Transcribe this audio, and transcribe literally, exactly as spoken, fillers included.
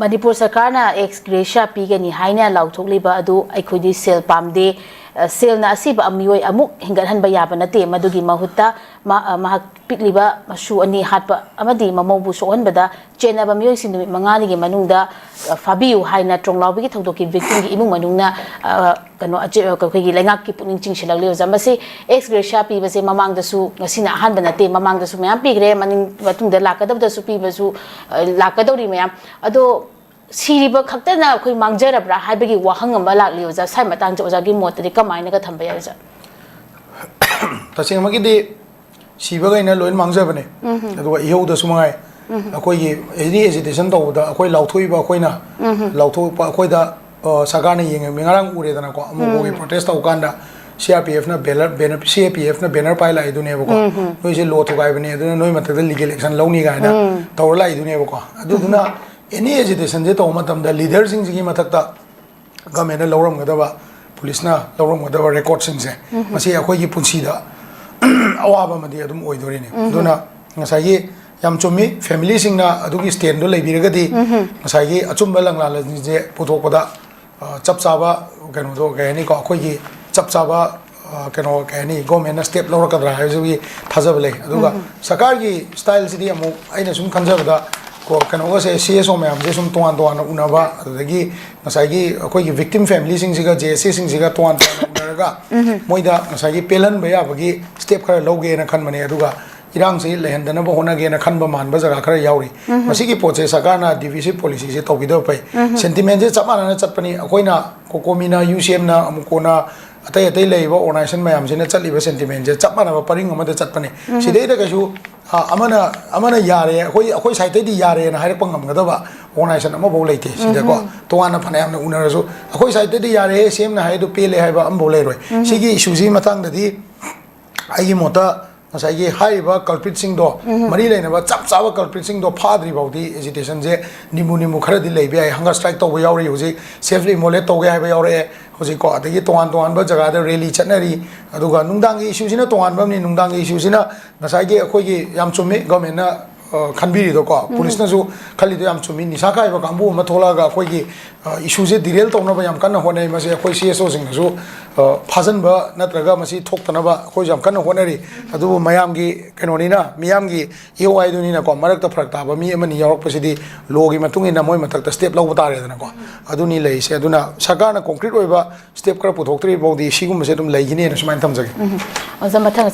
ꯃꯅꯤꯄꯨꯔ ꯁꯔꯀꯥꯔꯅ ꯑꯦꯛꯁ ꯒ꯭ꯔꯦꯁꯤꯌꯥ ꯄꯤꯒꯅꯤ ꯍꯥꯏꯅ ꯂꯥꯎꯊꯣꯛꯂꯤꯕ ꯑꯗꯨ ꯑꯩꯈꯣꯏꯗꯤ ꯁꯦꯜ ꯄꯥꯝꯗꯦ꯫ ꯑ, ꯁꯦꯜꯅ ꯑꯁꯤꯕ ꯃꯤꯑꯣꯏ ꯑꯃꯨꯛ ꯍꯤꯡꯒꯠꯍꯟꯕ ꯌꯥꯕ ꯅꯠꯇꯦ꯫ ꯃꯗꯨꯒꯤ ꯃꯍꯨꯠꯇ ꯃꯥ-, ꯑ, ꯃꯍꯥꯛ ꯄꯤꯛꯂꯤꯕ ꯃꯁꯨ ꯑꯅꯤ ꯍꯥꯠꯄ ꯑꯃꯗꯤ ꯃꯃꯧꯕꯨ ꯁꯣꯛꯍꯟꯕꯗ ꯆꯦꯟꯅꯕ ꯃꯤꯑꯣꯏꯁꯤꯡ ꯅꯨꯃꯤꯠ ꯃꯉꯥꯅꯤꯒꯤ ꯃꯅꯨꯡꯗ, ꯑ, ꯐꯥꯕꯤꯌꯨ ꯍꯥꯏꯅ ꯇ꯭ꯔꯣꯡꯂꯥꯎꯕꯤꯒꯤ ꯊꯧꯗꯣꯛꯀꯤ ꯚꯤꯛꯇꯤꯝꯒꯤ ꯏꯃꯨꯡ ꯃꯅꯨꯡꯅ, ꯑ, ꯀꯩꯅꯣ, ꯑꯆꯦ-, ꯑꯩꯈꯣꯏꯒꯤ ꯂꯩꯉꯥꯛꯀꯤ ꯄꯨꯛꯅꯤꯡ ꯆꯤꯡꯁꯤꯜꯂꯛꯂꯤ ꯑꯣꯖꯥ꯫ ꯃꯁꯤ ꯑꯦꯛꯁ ꯒ꯭ꯔꯦꯁꯤꯌꯥ ꯄꯤꯕꯁꯦ ꯃꯃꯥꯡꯗꯁꯨ, ꯉꯁꯤꯅ ꯑꯍꯥꯟꯕ ꯅꯠꯇꯦ, ꯃꯃꯥꯡꯗꯁꯨ ꯃꯌꯥꯝ ꯄꯤꯈ꯭ꯔꯦ, ꯃꯅꯤꯡ ꯃꯇꯨꯡꯗ ꯂꯥꯛꯀꯗꯕꯗꯁꯨ ꯄꯤꯕꯁꯨ, ꯑ, ꯂꯥꯛꯀꯗꯧꯔꯤ ꯃꯌꯥꯝ꯫ ꯑꯗꯣ ꯁꯤꯔꯤꯕ ꯈꯛꯇꯅ ꯑꯩꯈꯣꯏ ꯃꯥꯡꯖꯔꯕ꯭ꯔꯥ ꯍꯥꯏꯕꯒꯤ ꯋꯥꯍꯪ ꯑꯃ ꯂꯥꯛꯂꯤ ꯑꯣꯖꯥ꯫ ꯁ꯭ꯋꯥꯏ ꯃꯇꯥꯡꯁꯦ ꯑꯣꯖꯥꯒꯤ ꯃꯣꯠꯇꯗꯤ ꯀꯃꯥꯏꯅꯒ ꯊꯝꯕ ꯌꯥꯏ ꯑꯣꯖꯥ? ꯇꯁꯦꯡꯕꯒꯤꯗꯤ ꯁꯤꯕꯈꯩꯅ ꯂꯣꯏꯅ ꯃꯥꯡꯖꯕꯅꯦ꯫ ꯑꯗꯨꯒ ꯏꯍꯧꯗꯁꯨ ꯃꯉꯥꯏ, ꯑꯩꯈꯣꯏꯒꯤ ꯑꯦꯅꯤ ꯑꯦꯖꯤꯇꯦꯁꯟ ꯇꯧꯕꯗ ꯑꯩꯈꯣꯏ ꯂꯥꯎꯊꯣꯛꯏꯕ ꯑꯩꯈꯣꯏꯅ, ꯂꯥꯎꯊꯣꯛꯄ ꯑꯩꯈꯣꯏꯗ, ꯑ, ꯁꯔꯀꯥꯔꯅ ꯌꯦꯡꯉꯝꯃꯤ꯫ ꯉꯔꯥꯡ ꯎꯔꯦꯗꯅꯀꯣ, ꯑꯃꯨꯛꯐꯥꯎꯒꯤ ꯄ꯭ꯔꯣꯇꯦꯁ ꯇꯧꯀꯥꯟꯗ ꯁꯤ ꯑꯥꯔ ꯄꯤ ꯑꯦꯐꯅ ꯕꯦꯅꯔ, ꯕꯦꯅꯔ, ꯁꯤ ꯑꯦ ꯄꯤ ꯑꯦꯐꯅ ꯕꯦꯅꯔ ꯄꯥꯏ ꯂꯥꯛꯏꯗꯨꯅꯦꯕꯀꯣ, "ꯅꯣꯏꯁꯦ ꯂꯣ ꯊꯨꯒꯥꯏꯕꯅꯦ, ꯑꯗꯨꯅ ꯅꯣꯏ ꯃꯊꯛꯇ ꯂꯤꯒꯦꯜ ꯑꯦꯛꯁꯟ ꯂꯧꯅꯤ" ꯀꯥꯏꯅ ꯇꯧꯔ ꯂꯥꯛꯏꯗꯨꯅꯦꯕꯀꯣ꯫ ꯑꯗꯨꯗꯨꯅ ꯑꯦꯅꯤ ꯑꯦꯖꯤꯇꯦꯁꯟꯁꯦ ꯇꯧꯕ ꯃꯇꯝꯗ ꯂꯤꯗꯔꯁꯤꯡꯁꯤꯒꯤ ꯃꯊꯛꯇ ꯒꯃꯦꯟꯅ ꯂꯧꯔꯝꯒꯗꯕ, ꯄꯨꯂꯤꯁꯅ ꯂꯧꯔꯝꯒꯗꯕ ꯔꯦꯀꯣꯔꯠꯁꯤꯡꯁꯦ, ꯃꯁꯤ ꯑꯩꯈꯣꯏꯒꯤ ꯄꯨꯟꯁꯤꯗ ꯑꯋꯥꯕ ꯑꯃꯗꯤ ꯑꯗꯨꯝ ꯑꯣꯏꯗꯣꯔꯤꯅꯤ꯫ ꯑꯗꯨꯅ ꯉꯁꯥꯏꯒꯤ ꯌꯥꯝ ꯆꯨꯝꯃꯤ, ꯐꯦꯃꯤꯂꯤꯁꯤꯡꯅ ꯑꯗꯨꯒꯤ ꯁ꯭ꯇꯦꯟꯗꯣ ꯂꯩꯕꯤꯔꯒꯗꯤ ꯉꯁꯥꯏꯒꯤ ꯑꯆꯨꯝꯕ ꯂꯪꯂꯥꯂꯣꯟꯁꯤꯡꯁꯦ ꯄꯨꯊꯣꯛꯄꯗ, ꯑ, ꯆꯞ ꯆꯥꯕ ꯀꯩꯅꯣꯗꯣ, ꯀꯩ ꯍꯥꯏꯅꯤꯀꯣ, ꯑꯩꯈꯣꯏꯒꯤ ꯆꯞ ꯆꯥꯕ, ꯑ, ꯀꯩꯅꯣ, ꯀꯩ ꯍꯥꯏꯅꯤ, ꯒꯣꯔꯃꯦꯟꯅ ꯁ꯭ꯇꯦꯞ ꯂꯧꯔꯛꯀꯗ꯭ꯔꯥ ꯍꯥꯏꯕꯁꯤꯒꯤ ꯊꯥꯖꯕ ꯂꯩ꯫ ꯑꯗꯨꯒ ꯁꯔꯀꯥꯔꯒꯤ ꯁ꯭ꯇꯥꯏꯜꯁꯤꯗꯤ ꯑꯃꯨꯛ ꯑꯩꯅ ꯁꯨꯝ ꯈꯟꯖꯕꯗ, ꯀꯣ, ꯀꯩꯅꯣꯒꯁꯦ, ꯁꯤ ꯑꯦꯁ ꯑꯣ ꯃꯌꯥꯝꯁꯦ ꯁꯨꯝ ꯇꯣꯉꯥꯟ ꯇꯣꯉꯥꯟꯅ ꯎꯅꯕ, ꯑꯗꯨꯗꯒꯤ ꯉꯁꯥꯏꯒꯤ ꯑꯩꯈꯣꯏꯒꯤ ꯚꯤꯛꯇꯤꯝ ꯐꯦꯃꯤꯂꯤꯁꯤꯡꯁꯤꯒ ꯖꯦ ꯑꯦꯁ ꯑꯦꯁꯤꯡꯁꯤꯒ ꯇꯣꯉꯥꯟ ꯇꯣꯉꯥꯟꯅ ꯎꯅꯔꯒ ꯃꯣꯏꯗ ꯉꯁꯥꯏꯒꯤ ꯄꯦꯜꯍꯟꯕ ꯌꯥꯕꯒꯤ ꯁ꯭ꯇꯦꯞ ꯈꯔ ꯂꯧꯒꯦꯅ ꯈꯟꯕꯅꯦ꯫ ꯑꯗꯨꯒ ꯏꯔꯥꯡꯁꯤ ꯂꯩꯍꯟꯗꯅꯕ ꯍꯣꯠꯅꯒꯦꯅ ꯈꯟꯕ ꯃꯥꯟꯕ ꯖꯒꯥ ꯈꯔ ꯌꯥꯎꯔꯤ꯫ ꯃꯁꯤꯒꯤ ꯄꯣꯠꯁꯦ ꯁꯔꯀꯥꯔꯅ ꯗꯤꯚꯤꯖꯤꯞ ꯄꯣꯂꯤꯁꯤꯁꯦ ꯇꯧꯕꯤꯗꯕ ꯐꯩ꯫ ꯁꯦꯟꯇꯤꯃꯦꯟꯁꯦ ꯆꯞ ꯃꯥꯟꯅꯅ ꯆꯠꯄꯅꯤ꯫ ꯑꯩꯈꯣꯏꯅ, ꯀꯣꯀꯣꯃꯤꯅ, ꯌꯨ ꯁꯤ ꯑꯦꯝꯅ, ꯑꯃꯨꯛ ꯀꯣꯟꯅ ꯑꯇꯩ ꯑꯇꯩ ꯂꯩꯔꯤꯕ ꯑꯣꯔꯒꯅꯥꯏꯖꯦꯁꯟ ꯃꯌꯥꯝꯁꯤꯅ ꯆꯠꯂꯤꯕ ꯁꯦꯟꯇꯤꯃꯦꯟꯁꯦ ꯆꯞ ꯃꯥꯟꯅꯕ ꯄꯔꯤꯡ ꯑꯃꯗ ꯆꯠꯄꯅꯤ꯫ ꯁꯤꯗꯩꯗ ꯀꯩꯁꯨ, ꯑ, ꯑꯃꯅ, ꯑꯃꯅ ꯌꯥꯔꯦ, ꯑꯩꯈꯣꯏ, ꯑꯩꯈꯣꯏ ꯁꯥꯏꯠꯇꯩꯗꯤ ꯌꯥꯔꯦꯅ ꯍꯥꯏꯔꯛꯄ ꯉꯝꯒꯗꯕ ꯑꯣꯔꯒꯅꯥꯏꯖꯦꯁꯟ ꯑꯃꯐꯥꯎ ꯂꯩꯇꯦ ꯁꯤꯗꯀꯣ꯫ ꯇꯣꯉꯥꯟꯅ ꯐꯅꯌꯥꯝꯅ ꯎꯅꯔꯁꯨ ꯑꯩꯈꯣꯏ ꯁꯥꯏꯠꯇꯩꯗꯤ ꯌꯥꯔꯦ, ꯁꯤ ꯑꯦꯝꯅ ꯍꯥꯏ ꯑꯗꯨ ꯄꯦꯜꯂꯦ ꯍꯥꯏꯕ ꯑꯃꯐꯥꯎ ꯂꯩꯔꯣꯏ꯫ ꯁꯤꯒꯤ ꯏꯁꯨꯁꯤꯒꯤ ꯃꯇꯥꯡꯗꯗꯤ ꯑꯩꯒꯤ ꯃꯣꯠꯇ ꯉꯁꯥꯏꯒꯤ ꯍꯥꯏꯔꯤꯕ ꯀꯜꯄ꯭ꯔꯤꯠꯁꯤꯡꯗꯣ, ꯃꯔꯤ ꯂꯩꯅꯕ ꯆꯞ ꯆꯥꯕ ꯀꯜꯄ꯭ꯔꯤꯠꯁꯤꯡꯗꯣ ꯐꯥꯗ꯭ꯔꯤ ꯐꯥꯎꯗꯤ ꯑꯦꯖꯤꯇꯦꯁꯟꯁꯦ ꯅꯤꯝꯕꯨ ꯅꯤꯝꯕꯨ ꯈꯔꯗꯤ ꯂꯩꯕ ꯌꯥꯏ꯫ ꯍꯪꯒꯔ ꯁ꯭ꯇ꯭ꯔꯥꯏꯛ ꯇꯧꯕ ꯌꯥꯎꯔꯤ ꯍꯧꯖꯤꯛ, ꯁꯦꯜꯐ ꯏꯃꯣꯂꯦꯠ ꯇꯧꯒꯦ ꯍꯥꯏꯕ ꯌꯥꯎꯔꯛꯑꯦ ꯍꯧꯖꯤꯛꯀꯣ, ꯑꯗꯒꯤ ꯇꯣꯉꯥꯟ ꯇꯣꯉꯥꯟꯕ ꯖꯒꯥꯗ ꯔꯦꯂꯤ ꯆꯠꯅꯔꯤ꯫ ꯑꯗꯨꯒ ꯅꯨꯡꯗꯥꯡꯒꯤ ꯏꯁꯨꯁꯤꯅ ꯇꯣꯉꯥꯟꯕ ꯑꯃꯅꯤ꯫ ꯅꯨꯡꯗꯥꯡꯒꯤ ꯏꯁꯨꯁꯤꯅ ꯉꯁꯥꯏꯒꯤ ꯑꯩꯈꯣꯏꯒꯤ ꯌꯥꯝ ꯆꯨꯝꯃꯤ, ꯒꯣꯔꯃꯦꯟꯅ ꯑ, ꯈꯟꯕꯤꯔꯤꯗꯣꯀꯣ, ꯄꯨꯂꯤꯁꯅꯁꯨ ꯈꯜꯂꯤꯗꯣ ꯌꯥꯝ ꯆꯨꯝꯃꯤ꯫ ꯅꯤꯁꯥ ꯈꯥꯏꯕ ꯀꯥꯡꯕꯨ ꯑꯃ ꯊꯣꯛꯂꯛꯑꯒ ꯑꯩꯈꯣꯏꯒꯤ, ꯑ, ꯏꯁꯨꯁꯦ ꯗꯤꯔꯦꯜ ꯇꯧꯅꯕ ꯌꯥꯝ ꯀꯟꯅ ꯍꯣꯠꯅꯩ꯫ ꯃꯁꯤ ꯑꯩꯈꯣꯏ ꯁꯤ ꯑꯦꯁ ꯑꯣꯁꯤꯡꯅꯁꯨ, ꯑ, ꯐꯥꯖꯤꯟꯕ ꯅꯠꯇ꯭ꯔꯒ ꯃꯁꯤ ꯊꯣꯛꯇꯅꯕ ꯑꯩꯈꯣꯏꯁꯨ ꯌꯥꯝ ꯀꯟꯅ ꯍꯣꯠꯅꯔꯤ꯫ ꯑꯗꯨꯕꯨ ꯃꯌꯥꯝꯒꯤ ꯀꯩꯅꯣꯅꯤꯅ, ꯃꯤꯌꯥꯝꯒꯤ ꯏꯍꯧ ꯍꯥꯏꯗꯨꯅꯤꯅꯀꯣ, ꯃꯔꯛꯇ ꯐꯔꯛ ꯇꯥꯕ ꯃꯤ ꯑꯃꯅꯤ ꯌꯥꯎꯔꯛꯄꯁꯤꯗꯤ ꯂꯣꯒꯤ ꯃꯇꯨꯡ ꯏꯟꯅ ꯃꯣꯏ ꯃꯊꯛꯇ ꯁ꯭ꯇꯦꯞ ꯂꯧꯕ ꯇꯥꯔꯦꯗꯅꯀꯣ꯫ ꯑꯗꯨꯅꯤ ꯂꯩꯔꯤꯁꯦ꯫ ꯑꯗꯨꯅ ꯁꯔꯀꯥꯔꯅ ꯀꯣꯟꯀ꯭ꯔꯤꯠ ꯑꯣꯏꯕ ꯁ꯭ꯇꯦꯞ ꯈꯔ ꯄꯨꯊꯣꯛꯇ꯭ꯔꯤ ꯐꯥꯎꯗꯤ ꯁꯤꯒꯨꯝꯕꯁꯦ ꯑꯗꯨꯝ ꯂꯩꯈꯤꯅꯦꯅ ꯁꯨꯃꯥꯏꯅ ꯊꯝꯖꯒꯦ꯫ ꯑꯣꯖꯥ, ꯃꯊꯪ